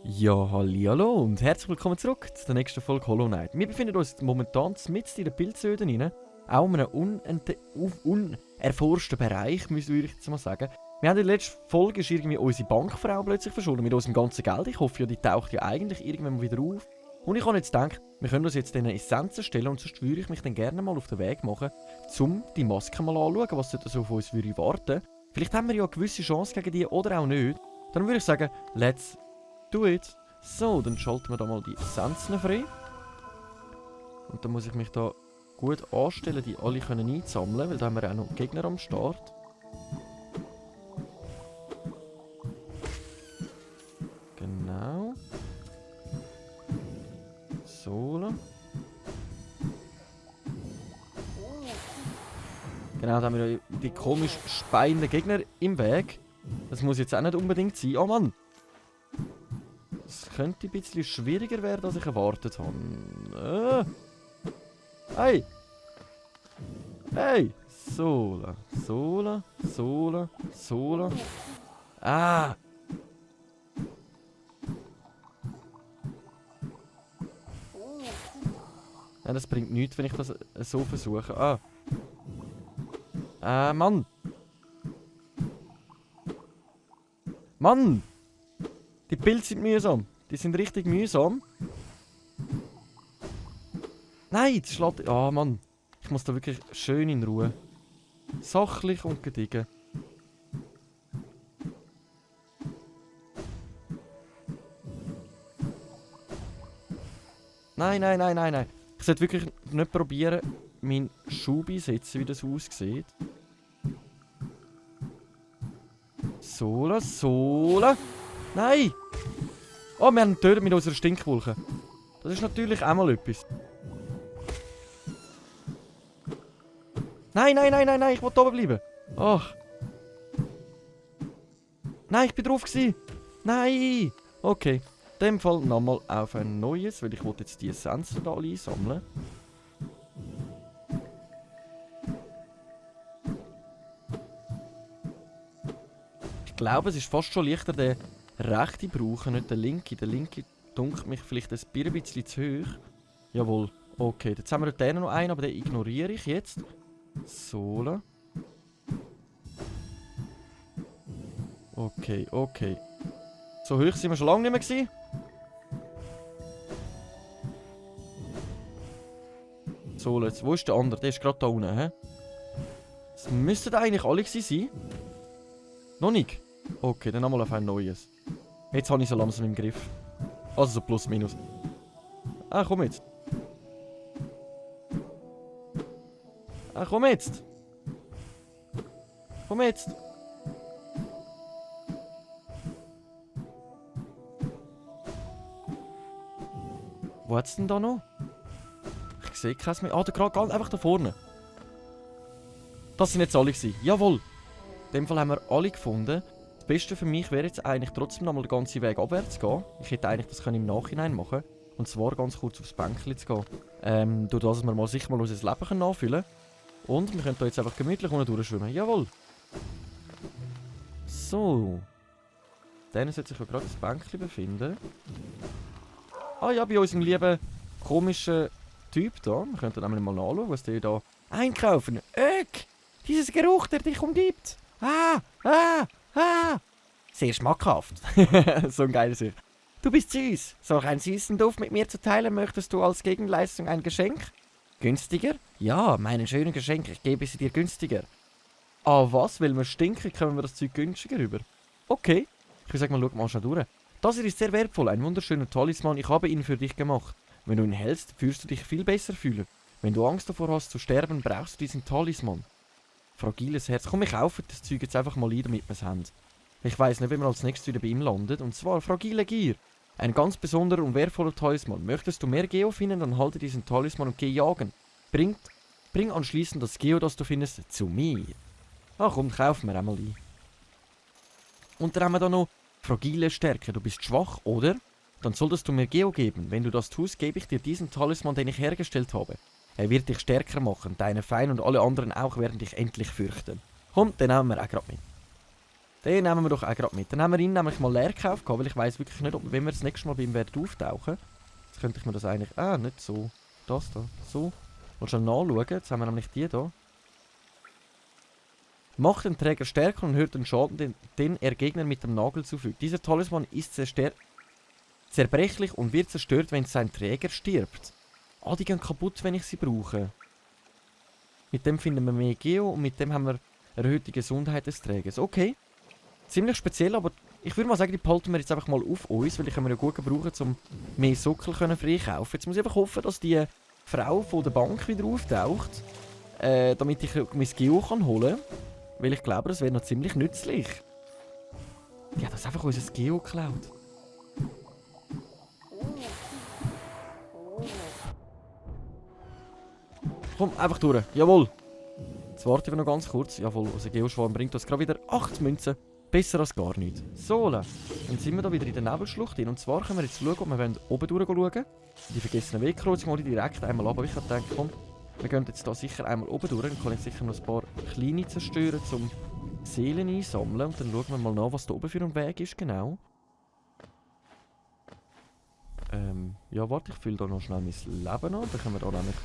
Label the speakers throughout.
Speaker 1: Ja, hallihallo und herzlich willkommen zurück zu der nächsten Folge Hollow Knight. Wir befinden uns momentan mitten in der Pilzöden rein, auch in einem unerforschten Bereich, würde ich jetzt mal sagen. Wir haben in der letzten Folge ist irgendwie unsere Bankfrau plötzlich verschwunden mit unserem ganzen Geld. Ich hoffe ja, die taucht ja eigentlich irgendwann mal wieder auf. Und ich habe jetzt gedacht, wir können uns jetzt diesen Essenzen stellen und sonst würde ich mich dann gerne mal auf den Weg machen, um die Maske mal anzuschauen, was dort so auf uns würde warten. Vielleicht haben wir ja eine gewisse Chance gegen die oder auch nicht. Dann würde ich sagen, let's do it. So, dann schalten wir da mal die Essenzen frei. Und dann muss ich mich da gut anstellen, die alle können einsammeln, weil da haben wir auch noch Gegner am Start. Genau. So. Genau, da haben wir ja die komisch speienden Gegner im Weg. Das muss jetzt auch nicht unbedingt sein. Oh Mann! Es könnte ein bisschen schwieriger werden, als ich erwartet habe. Hey! Hey! Sola, Sola, Sola, Sola. Ah! Ja, das bringt nichts, wenn ich das so versuche. Mann! Mann! Die Pilze sind mühsam. Die sind richtig mühsam. Nein, jetzt schlägt... Ah, Mann. Ich muss da wirklich schön in Ruhe. Sachlich und gediegen. Nein, nein, nein, nein, nein. Ich sollte wirklich nicht probieren, meinen Schub einsetzen, wie das aussieht. Sola, Sola. Nein! Oh, wir haben ihn getötet mit unserer Stinkwolke. Das ist natürlich auch mal etwas. Nein, nein, nein, nein, nein, ich will oben bleiben. Ach. Nein, ich bin drauf gewesen. Nein! Okay, in dem Fall nochmal auf ein neues, weil ich wollte jetzt die Essenzen da alle einsammeln. Ich glaube, es ist fast schon leichter, den rechte brauchen, nicht den linken. Der linke dunkelt mich vielleicht ein bisschen zu hoch. Jawohl. Okay, jetzt haben wir dort noch einen, aber den ignoriere ich jetzt. So. Okay, okay. So hoch sind wir schon lange nicht mehr gewesen. So, jetzt, wo ist der andere? Der ist gerade da unten, hä? Das müssten eigentlich alle sein. Noch nicht? Okay, dann nochmal auf ein neues. Jetzt habe ich so langsam im Griff. Also so plus minus. Ah, komm jetzt. Ah, komm jetzt. Komm jetzt. Wo hat's denn da noch? Ich sehe keins mehr. Ah, da gerade einfach da vorne. Das sind jetzt alle gewesen. Jawohl. In dem Fall haben wir alle gefunden. Das Beste für mich wäre jetzt eigentlich trotzdem noch mal den ganzen Weg abwärts zu gehen. Ich hätte eigentlich das im Nachhinein machen können. Und zwar ganz kurz aufs Bänkchen zu gehen. Durch das wir sicher mal unser Leben nachfüllen können. Und wir können hier jetzt einfach gemütlich unten durchschwimmen. Jawohl. So. Dann sollte sich ja gerade das Bänkchen befinden. Ah ja, bei unserem lieben komischen Typ da. Wir könnten nämlich mal anschauen, was der da einkaufen. Dieses Geruch, der dich umgibt. Sehr schmackhaft. So ein geiles Sicht. Du bist süß. Solch einen süßen Duft mit mir zu teilen, möchtest du als Gegenleistung ein Geschenk? Günstiger? Ja, meine schönen Geschenke, ich gebe sie dir günstiger. Ah, was? Weil wir stinken, können wir das Zeug günstiger rüber. Okay. Ich würde sagen, schau mal schon durch. Das hier ist sehr wertvoll, ein wunderschöner Talisman, ich habe ihn für dich gemacht. Wenn du ihn hältst, wirst du dich viel besser fühlen. Wenn du Angst davor hast zu sterben, brauchst du diesen Talisman. Fragiles Herz. Komm, wir kaufen das Zeug jetzt einfach mal ein, damit wir es haben. Ich weiss nicht, wie wir als nächstes wieder bei ihm landet. Und zwar fragile Gier. Ein ganz besonderer und wertvoller Talisman. Möchtest du mehr Geo finden, dann halte diesen Talisman und geh jagen. Bring anschließend das Geo, das du findest, zu mir. Ach komm, kaufen wir einmal ein. Und dann haben wir da noch fragile Stärke. Du bist schwach, oder? Dann solltest du mir Geo geben. Wenn du das tust, gebe ich dir diesen Talisman, den ich hergestellt habe. Er wird dich stärker machen, deine Feinde und alle anderen auch werden dich endlich fürchten. Komm, den nehmen wir auch gerade mit. Den nehmen wir doch auch gerade mit. Dann haben wir ihn nämlich mal leer gekauft, weil ich weiss wirklich nicht, wenn wir das nächste Mal bei ihm werden auftauchen. Jetzt könnte ich mir das eigentlich... Ah, nicht so. Das da. So. Mal schon nachschauen. Jetzt haben wir nämlich die da. Macht den Träger stärker und hört den Schaden, den er Gegner mit dem Nagel zufügt. Dieser Talisman ist zerbrechlich und wird zerstört, wenn sein Träger stirbt. Ah, die gehen kaputt, wenn ich sie brauche. Mit dem finden wir mehr Geo und mit dem haben wir erhöhte Gesundheit des Trägers. Okay. Ziemlich speziell, aber ich würde mal sagen, die behalten wir jetzt einfach mal auf uns, weil die können wir ja gut gebrauchen, um mehr Sockel freikaufen. Jetzt muss ich einfach hoffen, dass die Frau von der Bank wieder auftaucht, damit ich mein Geo holen kann. Weil ich glaube, das wäre noch ziemlich nützlich. Die hat das einfach unser Geo geklaut. Komm, einfach durch. Jawohl. Jetzt warten wir noch ganz kurz. Jawohl, unser Geoschwarm bringt uns gerade wieder 8 Münzen. Besser als gar nichts. So, dann sind wir da wieder in der Nebelschlucht hin. Und zwar können wir jetzt schauen, ob wir oben durchschauen. Die vergessene Wegkreuzung hole ich direkt einmal ab. Aber ich habe gedacht, komm, wir gehen jetzt da sicher einmal oben durch. Dann kann ich sicher noch ein paar kleine zerstören, um Seelen einsammeln. Und dann schauen wir mal nach, was da oben für ein Weg ist, genau. Ja, warte, ich fülle da noch schnell mein Leben an. Dann können wir da nämlich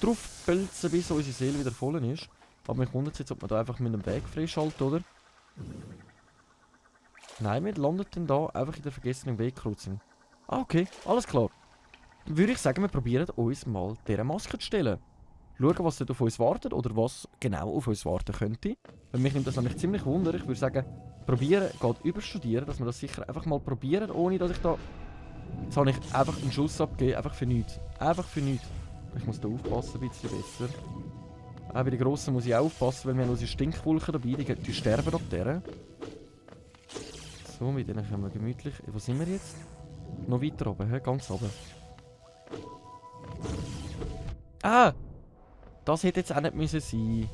Speaker 1: drauf pelzen, bis unsere Seele wieder voll ist. Aber mich wundert es jetzt, ob wir da einfach mit einem Weg freischalten, oder? Nein, wir landen dann da einfach in der vergessenen Wegkreuzung. Ah, okay, alles klar. Dann würde ich sagen, wir probieren uns mal dieser Maske zu stellen. Schauen, was dort auf uns wartet oder was genau auf uns warten könnte. Weil mich nimmt das nämlich ziemlich wunder. Ich würde sagen, probieren geht überstudieren, dass wir das sicher einfach mal probieren, ohne dass ich da... Jetzt habe ich einfach einen Schuss abgegeben, einfach für nichts. Einfach für nichts. Ich muss da aufpassen, ein bisschen besser. Auch bei den Grossen muss ich auch aufpassen, weil wir haben unsere Stinkwolken dabei, die sterben ab der. So, mit denen können wir gemütlich... Wo sind wir jetzt? Noch weiter oben, he? Ganz oben. Ah! Das hätte jetzt auch nicht müssen sein.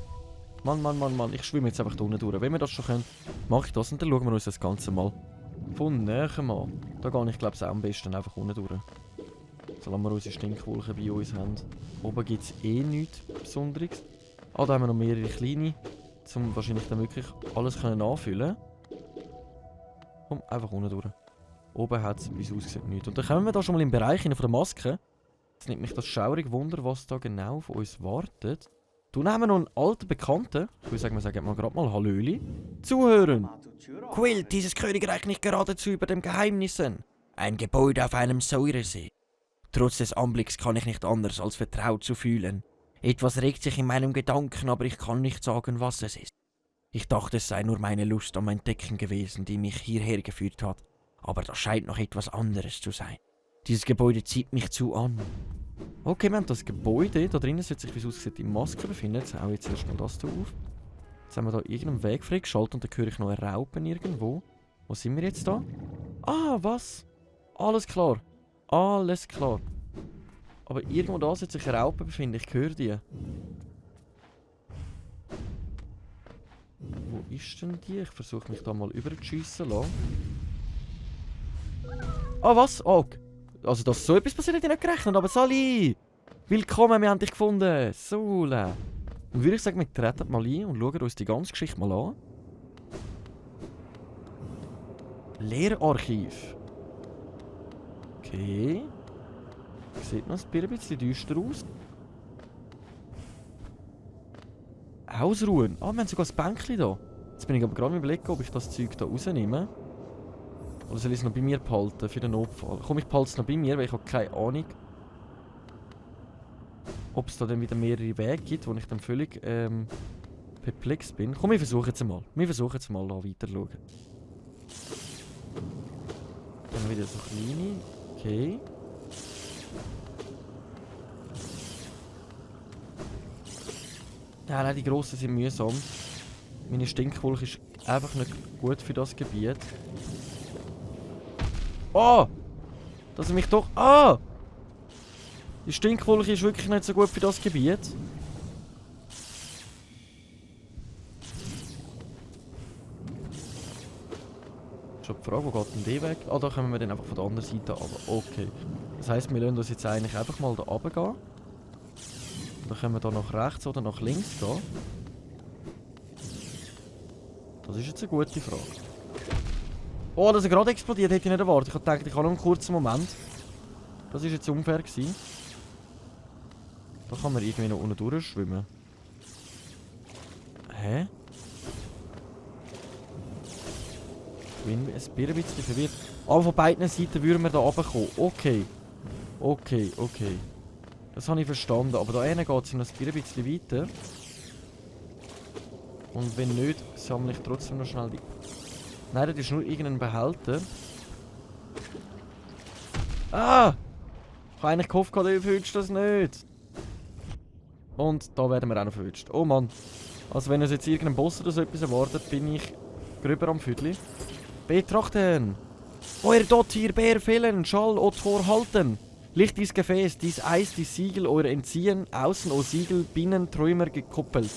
Speaker 1: Mann. Ich schwimme jetzt einfach da unten durch. Wenn wir das schon können, mache ich das und dann schauen wir uns das Ganze mal von näher an. Da gehe ich, glaube ich, auch am besten einfach unten durch. Solange wir unsere Stinkwolken bei uns haben. Oben gibt es eh nichts Besonderes. Ah, da haben wir noch mehrere kleine, um wahrscheinlich dann wirklich alles nachfüllen. Komm, einfach unten durch. Oben hat es, wie es aussieht, nichts. Und dann kommen wir da schon mal im Bereich von der Maske. Jetzt nimmt mich das schaurig Wunder, was da genau von uns wartet. Du nehmen wir noch einen alten Bekannten. Ich würde sagen, wir sagen mal gerade mal Hallöli. Zuhören! Quillt dieses Königreich nicht geradezu über den Geheimnissen? Ein Gebäude auf einem Säuresee. Trotz des Anblicks kann ich nicht anders als vertraut zu fühlen. Etwas regt sich in meinem Gedanken, aber ich kann nicht sagen, was es ist. Ich dachte, es sei nur meine Lust am Entdecken gewesen, die mich hierher geführt hat. Aber das scheint noch etwas anderes zu sein. Dieses Gebäude zieht mich zu an. Okay, wir haben das Gebäude. Da drinnen sollte sich, wie es aussieht, die Maske befinden. Jetzt hau jetzt erstmal das hier auf. Jetzt haben wir da irgendeinen Weg freigeschaltet und dann höre ich noch eine Raupe irgendwo. Wo sind wir jetzt da? Ah, was? Alles klar. Alles klar. Aber irgendwo da sollte sich eine Raupe befinden. Ich höre die. Wo ist denn die? Ich versuche mich da mal überzuschiessen lassen. Ah, was? Oh, also, dass so etwas passiert, hätte ich nicht gerechnet. Aber Sally! Willkommen, wir haben dich gefunden. So, dann würde ich sagen, wir treten mal ein und schauen uns die ganze Geschichte mal an. Lehrarchiv. Okay. Sieht noch ein bisschen düster aus. Ausruhen. Ah, wir haben sogar ein Bänkchen da. Jetzt bin ich aber gerade überlegen, ob ich das Zeug da rausnehme. Oder soll ich es noch bei mir behalten, für den Notfall? Komm, ich behalte es noch bei mir, weil ich habe keine Ahnung, ob es da dann wieder mehrere Wege gibt, wo ich dann völlig perplex bin. Komm, wir versuchen es mal. Wir versuchen es mal, da weiter zu schauen. Dann wieder so kleine. Okay. Nein, die grossen sind mühsam. Meine Stinkwolke ist einfach nicht gut für das Gebiet. Oh! Dass er mich doch... Ah! Die Stinkwolke ist wirklich nicht so gut für das Gebiet. Schon die Frage, wo geht denn der weg? Ah, da kommen wir dann einfach von der anderen Seite runter. Okay. Das heisst, wir lassen uns jetzt eigentlich einfach mal da runtergehen. Oder können wir da nach rechts oder nach links gehen? Das ist jetzt eine gute Frage. Oh, dass er gerade explodiert, hätte ich nicht erwartet. Ich dachte, ich habe noch einen kurzen Moment. Das war jetzt unfair gewesen. Da kann man irgendwie noch unten durchschwimmen. Hä? Ich bin ein bisschen verwirrt. Aber von beiden Seiten würden wir da runterkommen. Okay. Okay, okay. Das habe ich verstanden. Aber da hinten geht es noch ein bisschen weiter. Und wenn nicht, sammle ich trotzdem noch schnell die... Nein, das ist nur irgendein Behälter. Ah! Ich habe eigentlich gehofft, du erfüllst das nicht. Und da werden wir auch noch verwünscht. Oh Mann. Also wenn es jetzt irgendein Boss oder so etwas erwartet, bin ich gröber am Viertel. Betrachten! Euer Dott hier Bär fehlen, Schall o Tor halten. Licht dies Gefäß, dies Eis, dies Siegel, euer entziehen, außen o Siegel, binnen Träumer gekoppelt.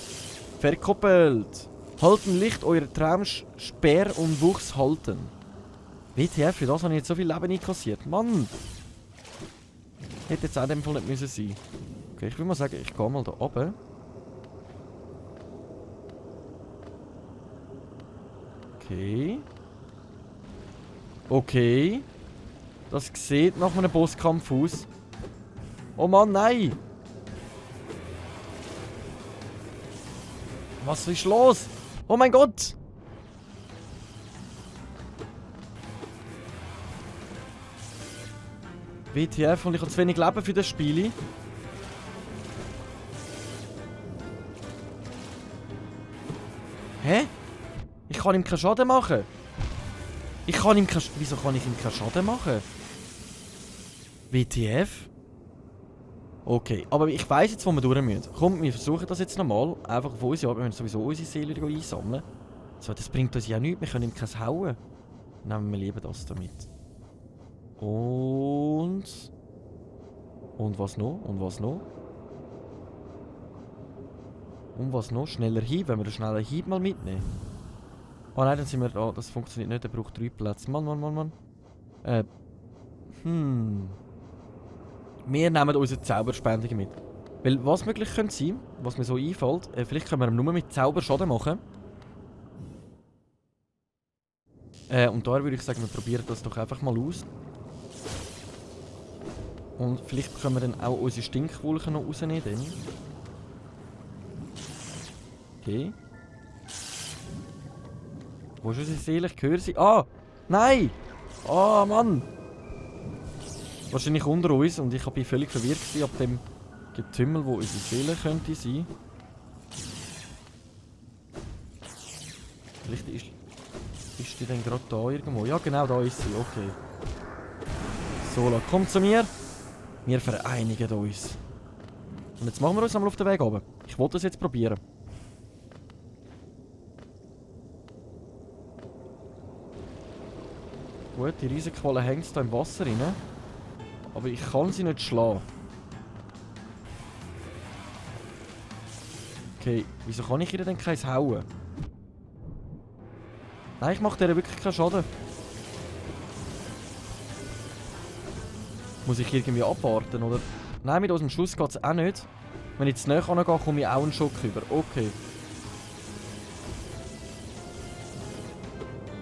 Speaker 1: Verkoppelt! Halten Licht, euer Traum Speer und Wuchs halten. WTF, für das habe ich jetzt so viel Leben einkassiert. Mann! Hätte jetzt auch in dem Fall nicht müssen sein. Okay, ich würde mal sagen, ich gehe mal da oben. Okay. Okay. Das sieht nach einem Bosskampf aus. Oh Mann, nein! Was ist los? Oh mein Gott! WTF, und ich habe zu wenig Leben für das Spiel. Hä? Ich kann ihm keinen Schaden machen. Wieso kann ich ihm keinen Schaden machen? WTF? Okay, aber ich weiss jetzt, wo wir durch müssen. Komm, wir versuchen das jetzt nochmal. Einfach auf uns, ja, wir müssen sowieso unsere Seele einsammeln. So, das bringt uns ja nichts, wir können ihm kein hauen. Nehmen wir lieber das damit. Und was noch? Und was noch? Und was noch? Schneller Hieb, wenn wir den schnellen Hieb mal mitnehmen. Oh nein, dann sind wir da. Das funktioniert nicht, der braucht 3 Plätze. Mann. Wir nehmen unsere Zauberspendungen mit. Weil was möglich könnte sein, was mir so einfällt, vielleicht können wir ihm nur mit Zauber Schaden machen. Und da würde ich sagen, wir probieren das doch einfach mal aus. Und vielleicht können wir dann auch unsere Stinkwolken noch rausnehmen. Dann. Okay. Wo ist unsere Seele? Ich höre sie. Ah! Nein! Ah, Mann! Wahrscheinlich unter uns und ich bin völlig verwirrt ab dem Getümmel, wo unsere Seele könnte sein. Vielleicht ist die denn gerade da irgendwo? Ja, genau, da ist sie. Okay. Sola, komm zu mir. Wir vereinigen uns. Und jetzt machen wir uns einmal auf den Weg runter. Ich wollte das jetzt probieren. Gut, die Riesenqualle hängt da im Wasser rein. Aber ich kann sie nicht schlagen. Okay, wieso kann ich ihr denn keins hauen? Nein, ich mache ihr wirklich keinen Schaden. Muss ich irgendwie abwarten, oder? Nein, mit unserem Schuss geht es auch nicht. Wenn ich zu näher angehe, komme ich auch einen Schock über. Okay.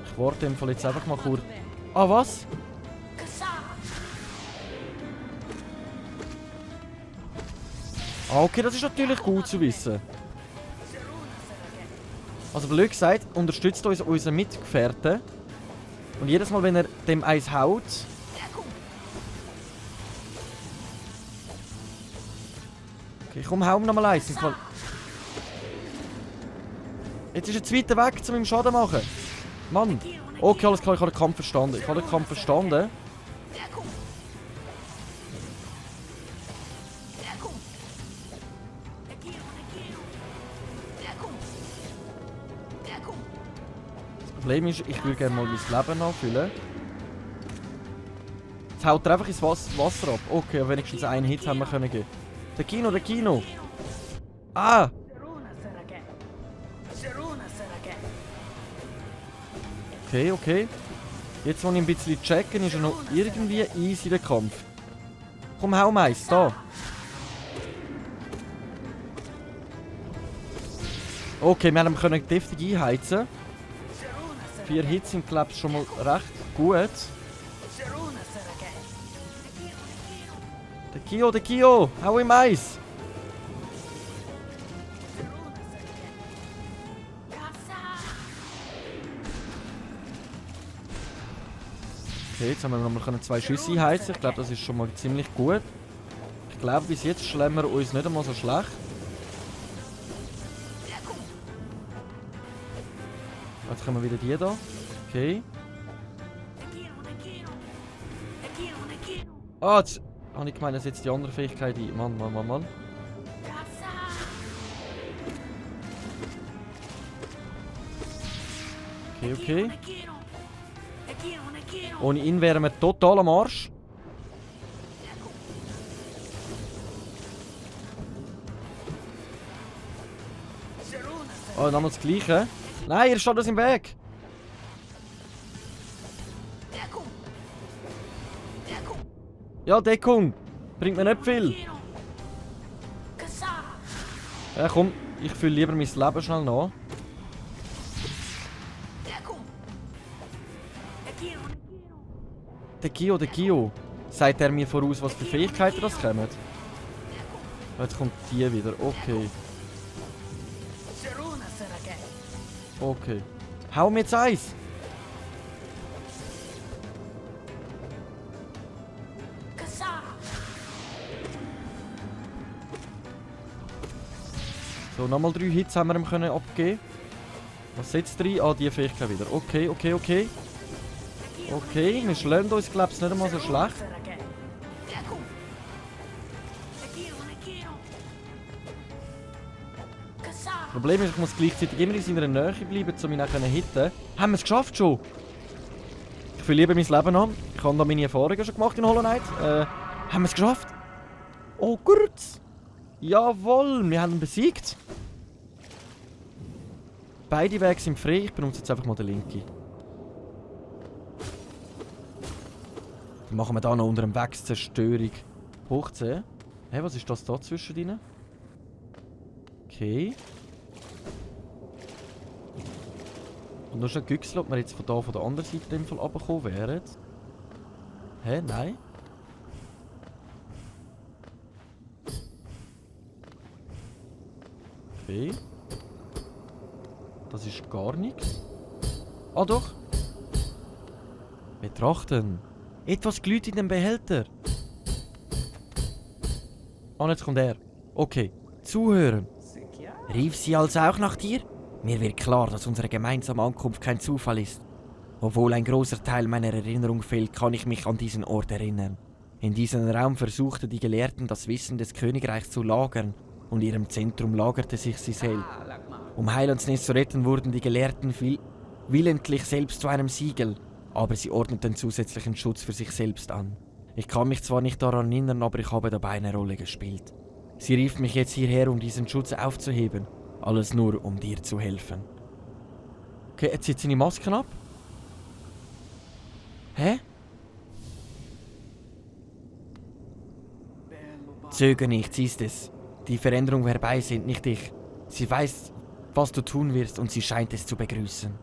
Speaker 1: Ich warte im Fall jetzt einfach mal kurz. Ah, was? Ah, okay, das ist natürlich gut zu wissen. Also blöd gesagt, unterstützt uns unser Mitgefährte. Und jedes Mal, wenn er dem Eis haut... Okay, komm, hau ihm nochmal eins. Jetzt ist er zu weit weg, um ihm Schaden zu machen. Mann. Okay, alles klar, ich habe den Kampf verstanden. Das Problem ist, ich würde gerne mal mein Leben nachfüllen. Jetzt haut er einfach ins Wasser ab. Okay, wenigstens einen Hit haben wir können geben. Der Kino! Ah! Okay. Jetzt, wo ich ein bisschen checken, ist er noch irgendwie easy der Kampf. Komm, hau meist, da! Okay, wir haben ihn deftig einheizen. 4 Hits sind, glaube ich, schon mal recht gut. Der Kio, hau ihm Eis! Okay, jetzt haben wir nochmal 2 Schüsse einheizen. Ich glaube, das ist schon mal ziemlich gut. Ich glaube, bis jetzt schlagen wir uns nicht einmal so schlecht. Jetzt kommen wieder die da. Okay. Ah, jetzt habe ich gemeint, dass jetzt die andere Fähigkeit ein. Mann. Okay. Ohne ihn wären wir total am Arsch. Oh, nochmal das Gleiche. Nein, er steht uns im Weg. Ja, Deckung. Bringt mir nicht viel. Ja, komm. Ich fülle lieber mein Leben schnell nach. Der Kio. Sagt er mir voraus, was für Fähigkeiten das kommen? Jetzt kommt die wieder. Okay. Hau mir jetzt Eis! So, nochmal 3 Hits haben wir ihm können abgeben. Was setzt 3? Ah, die Fähigkeit wieder. Okay. Okay, wir schlagen uns, glaube ich, nicht einmal so schlecht. Das Problem ist, ich muss gleichzeitig immer in seiner Nähe bleiben, um ihn auch zu hitten. Haben wir es geschafft schon? Ich will lieber mein Leben an. Ich habe da meine Erfahrungen schon gemacht in Hollow Knight. Haben wir es geschafft? Oh, gut. Jawohl, wir haben ihn besiegt. Beide Wege sind frei. Ich benutze jetzt einfach mal den linken. Dann machen wir da noch unter dem Weg Zerstörung hochziehen. Hey, was ist das da zwischen ihnen? Okay. Und noch ein Güchsel, ob wir jetzt von der anderen Seite im Fall runtergekommen wären. Hä? Nein? Okay. Das ist gar nichts. Ah doch! Betrachten! Etwas glüht in dem Behälter! Ah, jetzt kommt er. Okay. Zuhören! Rief sie also auch nach dir? Mir wird klar, dass unsere gemeinsame Ankunft kein Zufall ist. Obwohl ein großer Teil meiner Erinnerung fehlt, kann ich mich an diesen Ort erinnern. In diesem Raum versuchten die Gelehrten, das Wissen des Königreichs zu lagern, und ihrem Zentrum lagerte sich sie selbst. Um Heilandsnest zu retten, wurden die Gelehrten willentlich selbst zu einem Siegel, aber sie ordneten zusätzlichen Schutz für sich selbst an. Ich kann mich zwar nicht daran erinnern, aber ich habe dabei eine Rolle gespielt. Sie rief mich jetzt hierher, um diesen Schutz aufzuheben. Alles nur, um dir zu helfen. Okay, er zieht seine Masken ab. Hä? Zöger nicht, siehst es. Die Veränderungen herbei sind nicht ich. Sie weiß, was du tun wirst, und sie scheint es zu begrüßen.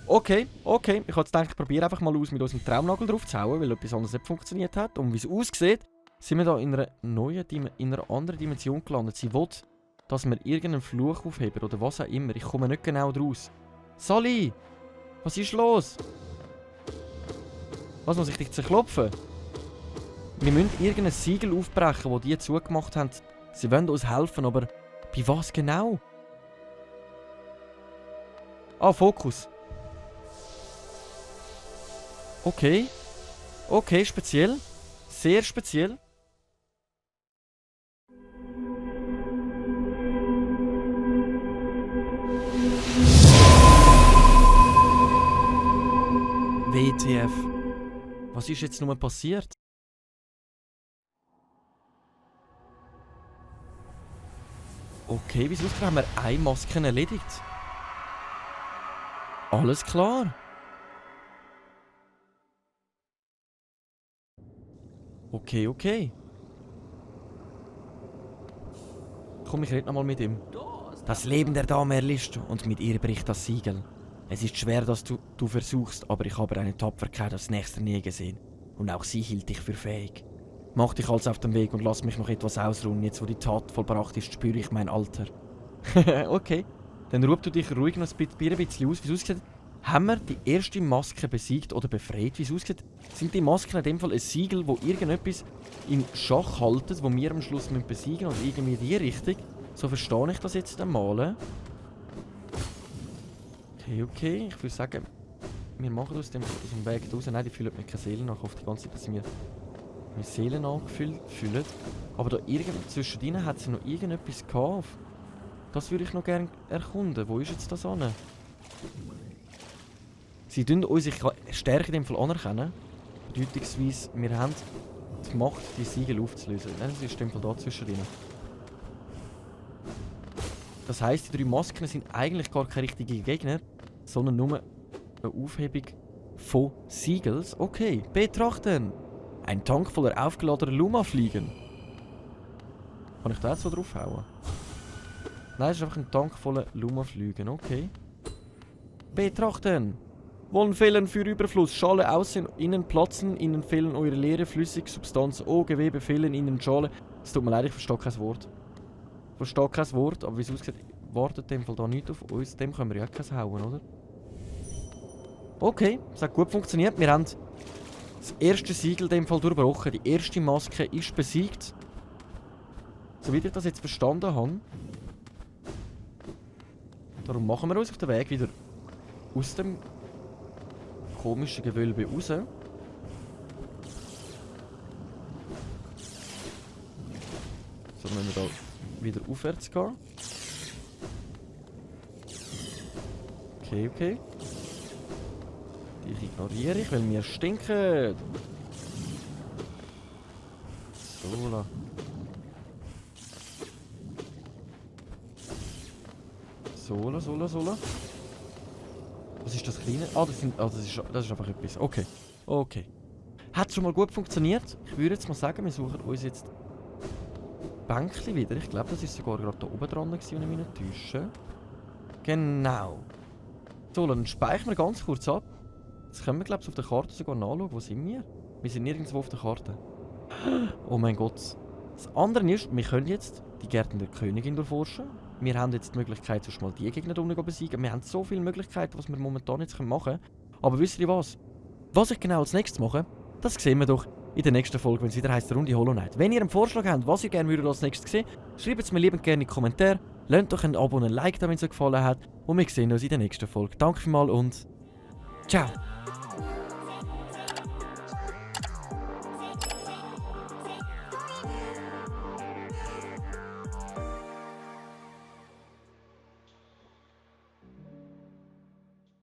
Speaker 1: Okay. Ich habe jetzt gedacht, ich probiere einfach mal aus, mit unserem Traumnagel drauf zu hauen, weil etwas anderes nicht funktioniert hat. Und wie es aussieht, sind wir da in einer in einer anderen Dimension gelandet. Sie will, dass wir irgendeinen Fluch aufheben oder was auch immer. Ich komme nicht genau draus. Sally! Was ist los? Was, muss ich dich zerklopfen? Wir müssen irgendein Siegel aufbrechen, das die zugemacht haben. Sie wollen uns helfen, aber bei was genau? Ah, Fokus. Okay. Okay, speziell. Sehr speziell. WTF. Was ist jetzt nur passiert? Okay, wieso haben wir eine Maske erledigt? Alles klar. Okay. Komm, ich rede nochmal mit ihm. Das Leben der Dame erlischt und mit ihr bricht das Siegel. Es ist schwer, dass du versuchst, aber ich habe eine Tapferkeit aus nächster Nähe gesehen. Und auch sie hielt dich für fähig. Mach dich also auf den Weg und lass mich noch etwas ausruhen. Jetzt, wo die Tat vollbracht ist, spüre ich mein Alter. Okay, dann ruhst du dich ruhig noch ein bisschen aus. Wie es aussieht, haben wir die erste Maske besiegt oder befreit? Wie es aussieht, sind die Masken in dem Fall ein Siegel, wo irgendetwas in Schach halten, wo wir am Schluss besiegen müssen, oder irgendwie in die Richtung. So verstehe ich das jetzt einmal. Okay, ich würde sagen, wir machen aus dem Weg raus. Nein, die füllen mir keine Seelen nach. Ich hoffe die ganze Zeit, dass sie mir Seelen angefüllt fühlen. Aber da zwischendrin hat sie noch irgendetwas gehabt. Das würde ich noch gerne erkunden. Wo ist jetzt das an? Sie tun unsere Stärke in dem Fall anerkennen. Bedeutungsweise, wir haben die Macht, die Siegel aufzulösen. Nein, das ist in dem Fall da zwischendrin. Das heisst, die 3 Masken sind eigentlich gar keine richtigen Gegner, sondern nur eine Aufhebung von Siegels. Okay, betrachten! Ein Tank voller aufgeladener Luma-Fliegen. Kann ich da jetzt so draufhauen? Nein, es ist einfach ein Tank voller Luma-Fliegen. Okay. Betrachten! Wollen fehlen für Überfluss. Schale außen, innen platzen, innen fehlen eure leere flüssige Substanz. Oh, Gewebe fehlen, innen Schale. Es tut mir leid, ich verstehe kein Wort. Ich verstehe kein Wort, aber wie es aussieht, wartet in dem Fall da nicht auf uns. Dem können wir ja keins hauen, oder? Okay, es hat gut funktioniert. Wir haben das erste Siegel in dem Fall durchbrochen. Die erste Maske ist besiegt. Soweit ich das jetzt verstanden habe. Darum machen wir uns auf den Weg wieder aus dem komischen Gewölbe raus. So, dann müssen wir da wieder aufwärts gehen. Okay. Die ignoriere ich, weil wir stinken. So. Sola. Was ist das Kleine? Ah, das ist einfach etwas. Okay. Hat schon mal gut funktioniert. Ich würde jetzt mal sagen, wir suchen uns jetzt Bänkchen wieder. Ich glaube, das ist sogar gerade da oben dran, wenn ich mich nicht täusche. Genau. So, dann speichern wir ganz kurz ab. Jetzt können wir, glaube ich, auf der Karte sogar nachschauen. Wo sind wir? Wir sind nirgendwo auf der Karte. Oh mein Gott. Das andere ist, wir können jetzt die Gärten der Königin durchforschen. Wir haben jetzt die Möglichkeit, sonst mal die Gegner unten zu besiegen. Wir haben so viele Möglichkeiten, was wir momentan jetzt machen können. Aber wisst ihr was? Was ich genau als nächstes mache, das sehen wir doch in der nächsten Folge, wenn es wieder heisst, Runde Hollow Knight. Wenn ihr einen Vorschlag habt, was ihr gerne als nächstes sehen würdet, schreibt es mir liebend gerne in die Kommentare. Lasst doch ein Abo und ein Like, wenn es euch gefallen hat. Und wir sehen uns in der nächsten Folge. Danke vielmals und ciao!